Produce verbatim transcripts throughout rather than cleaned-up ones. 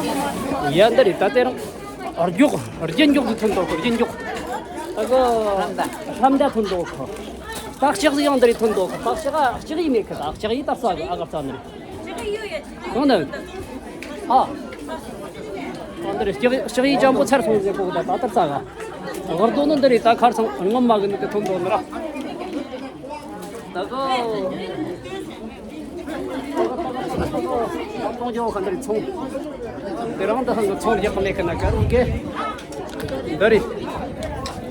ཡ་འདི་རེད། ད་དེ་རིང་རྒྱུག་རྒྱུ་མགྱོགས་སུ་ཐོན་འདུག་གོ་རྒྱུ་མགྱོགས། ད་གི་ཧྲམ་ད་ཐོན་འདུག་གོ་ད་ལྕགས་ཡང་འདི་རེད་ཐོན་འདུག་གོ་ད་ལྕགས་ལྕགས་ཡིན་མེད་གི་ད་ལྕགས་ཡིན་ད་རྩ་གི་ཨ་ག་རྩ་ནི་རེད། གང་ནི། ཨ། གང་འདི་རེད། ལྕགས་ལྕགས་ཡིན་ཅང་པོ་ཚར་སོང་ཟེར་གོ་གི་ད་ད་ལྟར་རྩ་ག་ཝར་རྡོ་ནི་འདི་རེད། ད་ཁར་སང་སྔོན་མ་གི་ནི་དེ་ཐོན་འདུག་ནི་ར། ད་གི་ཏོང་ཅོ་ག་འདི་རེད། ཚོང་དེ་རང་ད་ཧང་གི་ཚོང་རྒྱག་གི་མེད་གི་ན་ག་རུ་གེ་འདི་རེད།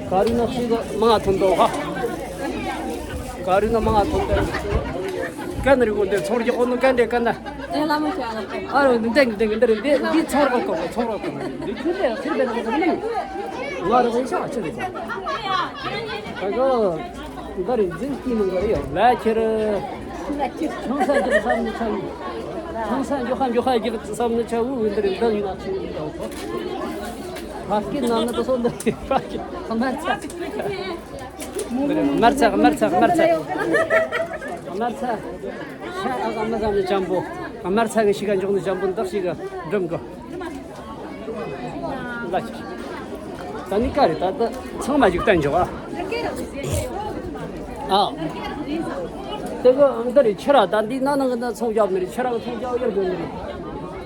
ག་རུ་ན་ཤི་གི་མང་ཐོན་འདུག་ཧ། ག་རུ་ན་མང་ཐོན་འདུག་ག་ནི་རེད་གོ་འདི་ཚོང་རྒྱག་གོ་ནི་ག་འདྲེ་ག་ན། ཨེ་ལ་མ་ཆ་ལ། ཨ་རོ་འདི་འདི་འདི་འདི་རེད། འདི་འདི་ཚོང་རོགས་གོ་ཚོང་རོགས་གོ་འདི་ཁྱོད་ལས་ཁྱོད་ལས་ང་རོགས་ཡིན་ཤག་ཆི་རེད་ཀྱང་། ད་གི་འདི་རེད། འཛིན་གྱི་མི་འགོར་ཡོད་ལ་ཁྱེར། ཆང་ས་རྒྱག་བསམ་ནི་ཆ་བུ། ཆང་ས་འཇོག་ཁ་འཇོག་ཁ་རྒྱག་བསམ་ནི་ཆ་བུ་འདི་རེད། འདི་ཡིན་ན་ཆི་ཡིན་ཡོད་གོ་ཕ་སྐད་ནང་ན་ད་སོ་འདི་རེད། ཕ་སྐད་ཁ་མ་ཚ། དམར་ཚ་དམར་ཚ་དམར་ཚ། དམར་ཚ། ཤ་ཨ་ཨ་མ་ཚ་ནི་ཅམ་པོ། དམར་ཚ་གི་ཤི་ག་འཇོག་ནི་ཅམ་པོ་འདི་ཤི་ག་འགྲིམ་གོ་ལ་ཆི། ད་ནི་ཀ་རེད། ད་ད་ཚང་མ་ཞིག་བསྟན་འཇོག་ཨ། ཨ། དེ་གི་འདི་རེད། ཁྱེད་ར་ད་འདི་ན་ནང་གི་ན་ཚོང་རྒྱག་ནི་རེད། ཁྱེད་ར་གི་ཚོང་རྒྱག་ཡོད་དགོས་ནི་རེད།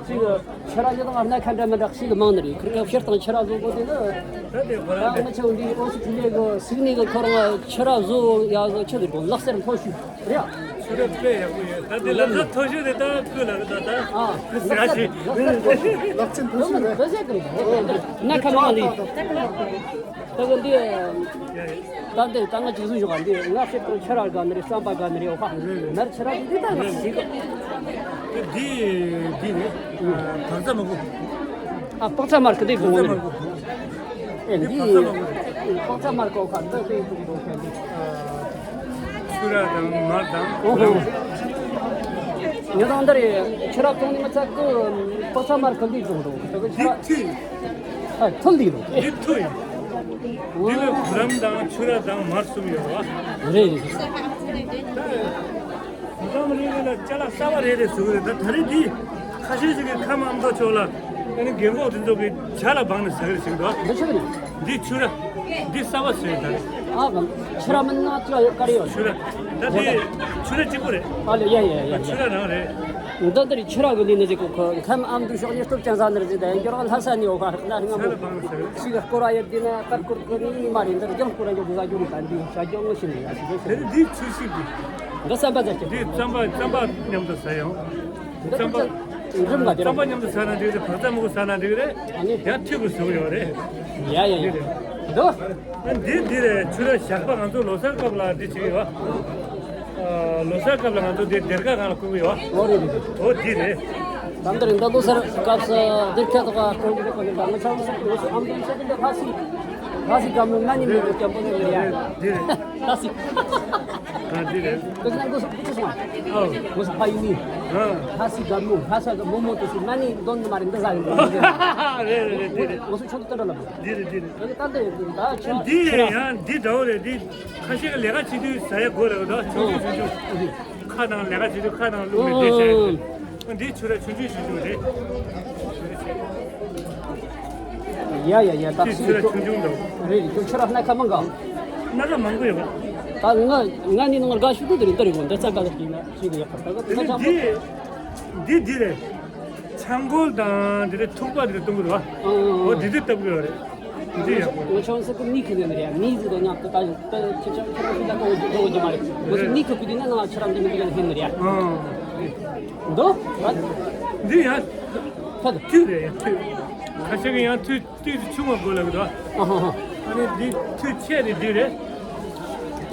ཅི་གི་ཁྱེད་ར་ཡོད་དང་སྣ་ཁ་འདྲ་མི་འདྲ་ཞིག་གི་མང་ནི་རེད། ཁིར་ཀ་ཕྱིར་དང་ཁྱེད་ར་བཟོ་དགོས་དེ་ནི། ད་དེ་ཁོ་རང་ད་ང་ཆེ་བ་འདི་ཨོ་སི་ཁྲི་ལེ་གི་སིག་ནི་གི་ཁོ་རང་ཁྱེད་ར་བཟོ་ཡག་གི་ཆི་རེད་གོ་ལག་སེར་མཐོ་ཤོས་རེད་ཨ། ཆུ་ར་དཔེ་ཡག་པོ་ཡོད། ད་དེ་ལག་ས་མཐོ་ཤོས་རེད། ད་ཁོས་ལབ་རེད། ད་ད་ཨ་ཁོས་ཟེར་ཡ་ཞིག་ལག་ས་མཐོ་ཤོས་རེད། ལག་ཆེན་མཐོ་ཤོས་རེད། ད་ཟེར་གི་རེད། སྣ་ཁ་མང་ལི། ད་གི་འདི་ད་འདི་ད་ང་ཅིག་བཟུང་ཞོག་ག་འདི་ང་ཤེས་པར་ཁྱེད་ར་དགའ་ནི་རེད། བསམ་པ་དགའ་ནི་རེད། འོ་ཧ་མར་ཁྱེད་ར་འདི་ད་ང་ཞིག་འདི་འདི་རེད། བག་ཚ་མ་གོ་ཨ་བག་ཚ་མར་གི་འདི་བག་ཚ་བཟུང་ནི་མ་རེད། གོ་ཨེ་འདི་བག་ཚ་མ་གོ་བག་ཚ་མར་གོ་ཁ་འདི་དེ་ཡིན་འདུག་ཁ་འདི། ཆུ་ར་དང་མར་དང་ཨོ་ཧོ། ཉོ་དང་འདི་རེད། ཆུ་ར་བཙོང་ནི་མ་ཚད་ཀི་བག་ཚ་མར་གི་འདི་བཟུང་འདུག་ད་གི་ཆུ་ར་འདི་ཐུ་ཨ་ཐུ་འདི་རུ་འདི་ཐུ་ཡིན། འདི་ལ་བུ་རམ་དང་ཆུ་ར་དང་མར་གསུམ་ཡོད་རེད་བ། རེད་རེད། ད་མི་ཚང་མ་རེ་རེ་ལ་ཅ་ལག་གསར་པ་རེ་རེ་བཟོ་གི་རེད། ད་ད་རེས་འདི་ཁ་ཤས་ཤིག་གིས་ཁམས་ཨ་མདོ་ཕྱོགས་ལ་ཨ་ནི་རྒན་གོག་དེ་ཚོ་གིས་ཇ་ལ་སྦངས་ནས་ཟ་གི་རེད་ཟེར་གི་འདུག་འདི་ཆི་རེད། འདི་ཆུ་ར། འདི་གསར་པ་བཟོས་ད་རེད། ཨ་གམ་ཆུ་ར་མིན་ན་ཅི་ཡོད་ག་རེ་ཡོད། ཆུ་ར། ད་འདི་ཆུ་ར་གཅིག་པོ་རེད། ཨ་ལེ་ཡ་ཡ་ཡ་ཡ། ཆུ་ར་རང་རེད། འདི་འདི་རེད། ཆུ་ར་གི་ལི་ནི་ཟེར་གོ་ཁོ་ཁམས་ཨ་མདོ་ཕྱོགས་ནས་སྟོབས་ཅན་ཟ་ནི་རེད་ཟེར། ད་ཡང་སྐྱོ་རང་ལྷ་ས་ནས་ཡོད་ག་རེད། ན་རེད། ང་མོ་ཆི་གི་སྐོར་བ་ཡོད་འདི་ན་པར་སྐོར་གི་ནི་མ་རེད། འདི་རྒྱང་སྐོར་ར་ཡོད་གི་ཟ་རྒྱུ་རེད། ད་འདི་བྱ་རྒྱུ་ངོ་ཤེས་ནི་ཡ་ཞིག་ཟེར། དེ་ནི་འདི་ཆུ་ཤིག་གི། འདི་རྩམ་པ་ཟ་རྒྱུ། འདི་རྩམ་པ་རྩམ་པ་མཉམ་དུ་ཟ་ཡང་། འདི་རྩམ་པ། རྩམ་པ་མཉམ་དུ་ཟ་ན་འགྲིག་རེད། བག་ཚ་མང་པོ་ཟ་ན་འགྲིག་རེད། ཨ་ནི། ཡང་འཐུས་པོ་བཟོ་གི་ཡོད་རེད། ཡ་ཡ་ཡ། འདི་རེད། འདུག་ཨ་འདི་འདི་རེད། ཆུ་ར་ཞག་པ་ང་ཚོ་ལོ་གསར་སྐབས་ལ་འདི་བྱེད་ཀྱི་ཡོད། ཨ་ལོ་གསར་སྐབས་ལ་ང་ཚོ་འདི་སྡེར་ཁ་སྒང་ལ་བསྐོན་གྱི་ཡོད། ཨོ་རེད་རེད་རེད། འོ་འདི་རེད། ད་འདི་རེད། འདི་ལོ་གསར་སྐབས་སུ་སྡེར་ཁ་ཐོག་ལ་བསྐོན་གྱི་རེད། ཁོ་ནི་ད་ང་ཆ་ལོ་གསར་ལོ་གསར་ཨམ་འདི་ཆ་འདི་ལྷ་སྲས། ལྷ་སྲས་དགའ་མོ་ང་ནི་མི་འདུག་སྐྱབས་པོ་ནི་མི་ཡ། འདི་རེད། ལྷ་སྲས། ཨ་འདི་རེད། ཁོ་ཚོ་ནང་ཁོ་ཚོ་ཁོ་ཚོ་སོང་། ཨོ། ཁོ་ཚོ་ཕ་ཡུལ་ནི། ཨ། ལྷ་སྲས་དགའ་མོ་ལྷ་ས་དགའ་མོ་མོ་དེ་ཚོ་ང་ནི་འདོན་ནི་མ་རེད། འདི་ཟ་གི་འདུག་རེད་རེད་རེད། འདི་རེད། ང་ཚོ་ཆུང་དུས་ལྟར་ལ། འདི་རེད་འདི་རེད། ཨ་ནི་ད་འདི་ད་ཆུང་འདི་ཆུང་ཡང་འདི་འདྲ་བོ་རེད། འདི་ཁ་ཤས་ཀྱི་ལས་ཀ་བྱེད་དུས་ཟ་ཡ་དགོས་རེད་ད། ཆུང་ཆུང་ཆུང་ཆུང་། ཁ་ནང་ལས་ཀ་བྱེད་དུས་ཁ་ནང་བླུགས་ནས་བསྡད་བྱས། འདི་ཆུ་ར་ཆུང་ཆུང་ཆུང་ཆུང་རེད། ཡ་ཡ་ཡ། ད་འདི་ཆུ་ར་ཆུང་ཆུང་འདྲ་བོ། རེད་རེད། ཁྱོད་ཆུ་ར་སྣ་ཁ་མང་ག་སྣ་ཁ་མང་པོ་ཡོད་པ། ད་ང་ང་ནི་ནང་དགའ་ཤོས་དེ་རེད། འདི་རེད་གོ་འདི་རྩ་དགའ་ལ་ཡིན་ན་ཞིག་ཡག་པ་ད་ག་ད་ཆ་འདི་འདི་འདི་རེད། ཆང་ཁོལ་དང་འདི་རེད། ཐུག་པ་འདི་རེད། བཏུང་གི་རེད་བ། ཨོ་འདི་འདི་བཏབ་གི་རེད། འདི་ཡག་པོ། ང་ཆུང་ས་ཀུན་ནི་ཁི་ནི་རེད། ནི་ཟི་དོ་ཉག་ཏུ་ད་ད་ཁྱེད་ཆ་ཁྱེད་རང་ཤི་ད་གོ་གོ་གོ་མ་རེད། ང་ཚོ་ནི་ཁི་ཀུ་དི་ན་ང་ཆ་ར་འདི་མི་འདི་ག་ཧེ་ནི་རེད། ཨོ། འདོ། འདི་ཡང་ཐད་དུ་རེད། ཡང་ཐུད། ཁ་ཤས་ཀྱི་ཡང་ཐུད་ཏིས་ཆུང་བ་དགོས་ལབ་གི་འདུག་ཨ་ཧ་ཧ། ཨ་ནི་འདི་ཐུད་ཆེ་ནི་འདི་རེད།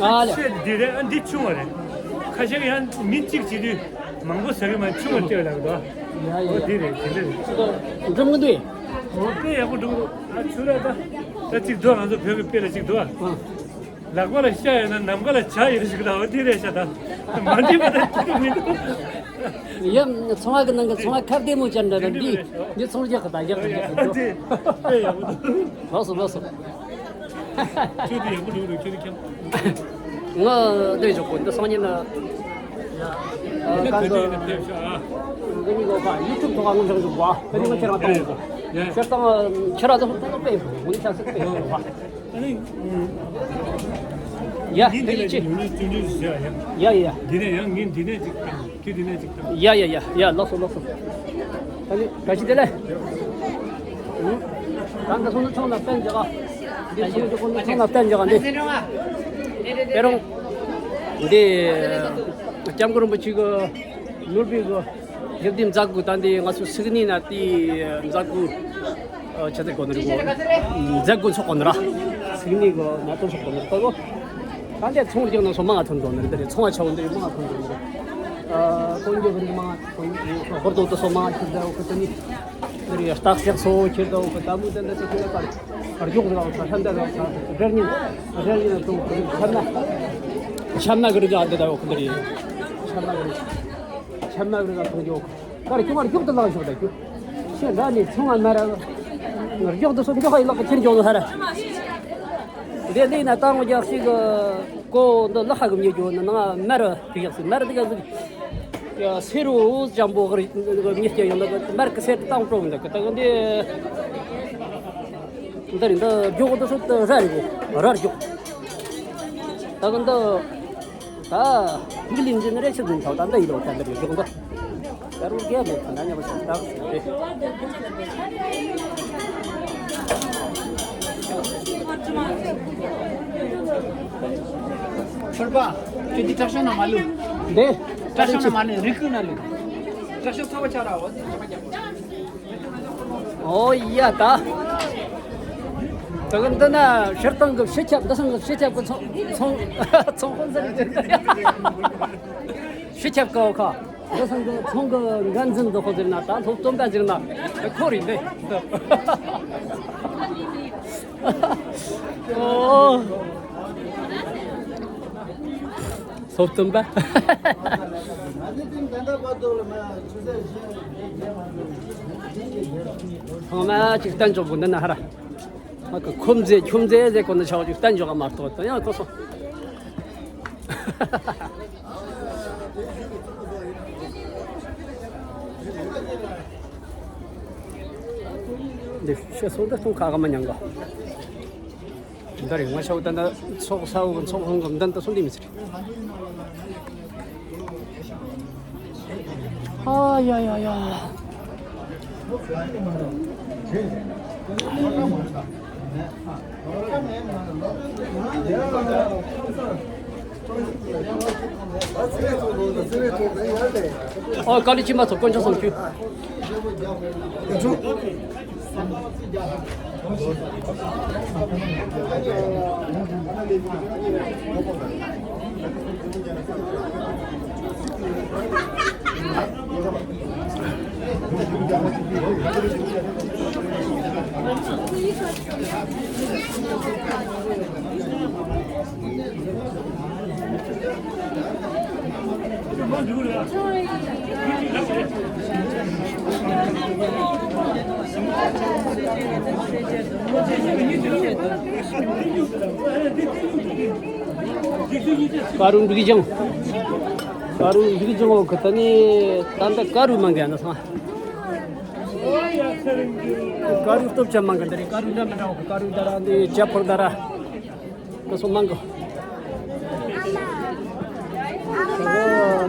ཨ་ལེ། ཆེ་འདི་རེད། ཨ་འདི་ཆུང་བ་རེད། ཁ་ཤས་ཀྱི་ཡང་མི་གཅིག་བྱེད་དུས་མང་པོ་ཟ་གི་མ་ཆུང་བ་སྤྲད་ལབ་གི་འདུག་ཡ་ཡ་ཨོ་ཡ། འདི་རེད། དེ་འདྲ་རེད། ཅི་ད་འགྲུབ་གི་འདུག་ཨོ་དཔེ་ཡག་པོ་འགྲུབ་གི་འདུག་ཨ་ཆུ་ར་ད་ད་གཅིག་འདུག་ང་ཚོ་བོད་ཀྱི་དཔེ་ལ་གཅིག་འདུག་ཨ། ལག་པ་ལ་ཤ་ཡོད་ན་ནམ་མཁའ་ལ་བྱ་ཡོད་ཞིག་ལ། འོ་དེ་རེད་ཤག་ད་མ་འགྲིག་པ་ད་འགྲིག་གི་མི་འདུག་ཡ། ཚོང་བ་གི་ནང་གི་ཚོང་བ་ཁ་བདེ་མོ་ཅན་འདྲ་ད་འདི་འདི་ཚོང་རྒྱག་གི་ད་རྒྱག་གི་རྒྱག་གི་འདུག་དེ་དཔེ་ཡག་པོ་འདུག་ལགས་སོ་ལགས་སོ། ཁྱོད་དེ་ཡག་པོ་འདུག་ཁྱོད་དེ་ཁྱབ། ང་འདི་འཇོག་གོ་འདི་སང་ཉིན་ལ། ཨ་གང་གི་ཕེབས་ཤག་ཨ། ང་གཉིས་ཀ་ཡུ་ཊུབ་ཐོག་ང་མཇལ་འཇུག་པ། དེ་རིང་ང་ཁྱེད་རང་བཏང་འོང་གོ། ཡ། ཁྱེད་རང་ཁྱེད་རང་ཚོ་དཔེ་ཡིན་པ་ངོ་ནས་ཆ་ཚིག་དཔེ་ཡིན་པ། ཨ་ནི། ཡ། དེ་ཡིན་ཅི། ཡ་ཡ། འདི་ནས་ཡང་ངས་འདི་ནས་ཅིག་བཏང་། ཁྱེད་འདི་ནས་ཅིག་བཏང་། ཡ་ཡ་ཡ་ཡ། ལགས་སོ་ལགས་སོ། ཨ་ནི་བཀྲ་ཤིས་བདེ་ལེགས། ཨུ། ད་འདི་སོང་ནས་ཚང་ལ་བསྟན་བྱ་ག་འདི་སོང་ནས་ཚང་ལ་བསྟན་བྱ་ག་འདི། དེ་རིང་། འདི། སྐྱབས་མགོན་རིན་པོ་ཆེ་གི་ནོར་བུའི་གི་ཞབས་བརྟན་མཛད་སྒོ་ད་འདི་ང་ཚོ་སིད་ནི་ན་དེ་མཛད་སྒོ། ཨ། ཆ་ཚིག་གོ་ནི་རེད་གོ། མཛད་སྒོ་ཚོགས་གོ་ནི་ར། སིད་ནི་གི་གནད་དོན་ཚོགས་གོ་ནི་རེད་གོ། ད་འདི་ཚོང་རྒྱག་ན་སོ་མང་ང་ཐོན་འགྲོ་ནི་རེད། འདི་རེད། ཚོང་བ་ཆ་བོ་འདི་རེད། མང་ང་ཐོན་འགྲོ་ནི་རེད། ཨ། དཀོན་མཆོག་གི་མང་ང་ཐོན་འགྲོ། ཧོར་དོ་དོ་སོ་མང་ང་ཁྱེར་ད་འོ་ཁོ་ད་ནི། འདི་རེད། སྟག་གཤག་སོ་ཁྱེར་ད་འོ་ཁོ་ད་མོ་ད་འདི་སོ་ཁྱེར་ད་པར་རྒྱུག་ར་ཁ་ཧན་ད་ར་ཁ་རེར་ཉིན་རེར་ཉིན་དུ་ཁྱམ་ན་ཁྱམ་ན་གི་རི་ད་འདི་ད་འོ་ཁོ་འདི་རེད། ཁྱམ་ན་གི་རི་ཁྱམ་ན་གི་རི་ད་ཐོན་འགྱོ། ཀར་ཁྱུང་བར་རྒྱུག་ཏུ་ལངས་ཤོག་ད་རྒྱུག་ཤེས་འདྲ་ནི་ཆུང་བ་ན་ར། རྒྱུག་ཏུ་སོ་འགྱོ་ཧ་ཡི་ལག་གི་ཁྱེར་འགྱོ་ནོ་ཧ་ར། དེ་ལས་ན་ཏང་རྒྱག་ཞིག་གོ་འདི་ལག་ཧ་གི་མྱི་འགྱོ་ནི་ནང་མར་དུ་ཡག་སི་མར་དུ་ཡག་སི། ཡ་སེ་རུ་འོ་ཅམ་པོ་གི་མྱི་སྐྱ་ཡོང་ལ་མར་གི་སེར་ཏང་པྲོ་འདི་གི་ད་གི་འདི། འདི་རེད། འདི་རྒྱུག་འདི་སོ་ད་ར་རེད་གོ། ར་རྒྱུག་ད་གི་འདི། ད་མིག་ལིན་ཅན་རེ་ཆེ་འཛིན་ཐོག་ད་འདི་ཡི་ལོ་ད་འདི་རེད་གོ། འདི་ད་རུང་རྒྱལ་མེད་ཁ་ན་ཉམས་སུ་བཏགས་ཟེར་རེད། ཆོར་པ། ཁྱོད་འདི་དྲག་ཤོས་ན་མ་ལུས། འདི་དྲག་ཤོས་ན་མ་ལུས། རིགས་ཀུན་ན་ལུས། དྲག་ཤོས་ཚ་བ་ཆ་ར་འོ་ཟེར་ཆ་མ་རྒྱབ། ཨོ་ཡ་ད། ད་གི་འདི་ན་ཕྱིར་བཏང་གི་སྤྱི་ཁྱབ་འདི་སང་གི་སྤྱི་ཁྱབ་གི་ཚོང་ཚོང་ཚོང་དཔོན་ཟེར་གི། སྤྱི་ཁྱབ་གི་ཁ། འདི་སང་གི་ཚོང་གི་འགན་འཛིན་འདི་ཁོ་ཟེར་ན་ད་སློབ་སྟོན་པ་ཟེར་ན་ཁོ་རེད་འདི། ཨོ། སློབ་སྟོན་པ། ཚང་མ་ཅིག་བསྟན་ཆོག་གི་འདི་ན་ཧ་ར། ང་གི་ཁོམ་ཟེ་ཁྱོམ་ཟེ་ཟེ་གོ་ནི་ཆ་བ་ཅིག་བསྟན་ཆོག་ག་མ་གཏོགས་ད་ཡང་ཁོ་སོ། འདི་ཤེས་སོང་ད་སོང་ཁ་ག་མ་ཉང་ག་འདི་རེད། ང་ཤ་བོ་ད་ད་ཚོགས་ས་བོ་ཚོགས་ཧོང་གམ་ད་ད་སོང་དེ་མི་ཚེ་རེད། ཨ་ཡ་ཡ་ཡ། ཨོ་ཀ་ལི་ཅི་མ་ཚོ་དཀོན་མཆོག་གསུམ་ཁྱུ། ཀ་རུ་འགྲིག་ཅང་། ཀ་རུ་འགྲིག་ཅང་འོ་ཁ་ད་ནི་ད་ལྟ་ཀ་རུ་མང་གི་ཡ་ན་སང་། ཀ་རུ་སྟོབས་ཆེན་མང་གི་འདི་རེད། ཀ་རུ་འདྲ་མི་འདྲ་འོ་ཀ་རུ་ད་ར་འདི་ཇ་ཕོར་ད་ར། ཀ་སོ་མང་གི།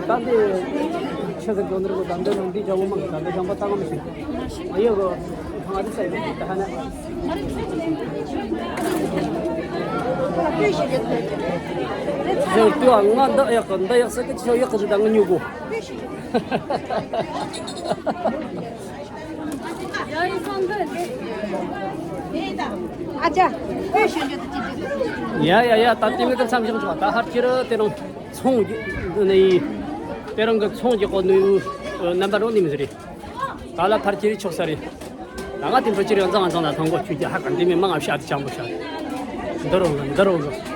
ད་འདི་ཆེ་ཟེར་གོ་འདིར་གོ་ད་འདི་ནང་འདི་ཇ་བོ་མང་གི། ད་འདི་ཇ་བོ་ད་ང་མི་ཤེས། ཨ་ཡོ་གོ། ང་འདི་ས་ཡོ་གོ་ད་ཧ་ན། ཟེར་དུས་ཨ་ང་འདི་ཡག་གི་འདི་ཡག་ཟེར་གི་ཆེ་ཡག་གི་འདི་ད་ང་ཉོ་གོ། ཨ་ཅག་ཡ་ཡ་ཡ། ད་དེ་མི་ཀི་མཚམས་བཞག་ཆོག་ད་ཧར་ཁྱེར་དེ་རང་ཚོང་གི་ནི་དེ་རང་གི་ཚོང་གི་གོ་ནི་རྣམ་པ་རང་ནི་མི་ཟེར་རེད། ད་ལ་ཕར་ཁྱེར་ཆོག་ས་རེད། ད་ང་དེ་འཕྲོ་ཁྱེར་ཡང་ཚང་ཚང་ལ་ཐང་གོ་ཆུ་རྒྱ་ཧ་ག་འདི་མི་མང་ང་ཤ་དེ་ཅང་པོ་ཤ་འདི་རང་གི་འདི་རང་གི།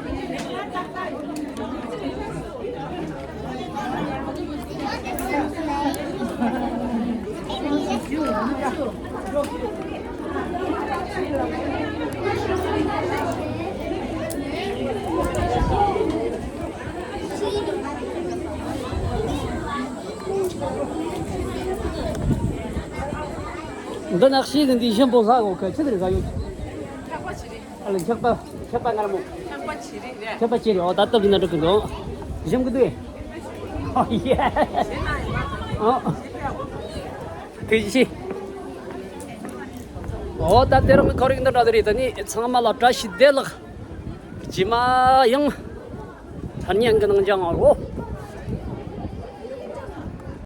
འདི་ནག་ཤི་གི་འདི་ཞིམ་པོ་ཟ་གོ་ཁ་ཆི་དེ་རེད་ཟ་ཡོད། ཁྱག་པ་ཆི་རེད། ཨ་ལ་ཁྱག་པ་ཁྱག་པ་མངར་མོ། ཁྱག་པ་ཆི་རེད་རེད། ཁྱག་པ་ཆི་རེད། ཨོ་ད་སྟབས་ཀྱི་ན་འགྲོ་གི་འདུག་ཞིམ་གི་འདུག་ཨོ་ཡེ། ཨོ། ཐུགས་རྗེ་ཆེ། ཨོ་ད་དེ་རིང་ཁོར་ཡུག་འདི་འདྲ་དེ་རེད། ད་ནི་ཚང་མ་ལ་བཀྲ་ཤིས་བདེ་ལེགས། རྗེས་མ་ཡང་ཐ་སྙད་གི་ནང་སྦྱང་བ་རོ།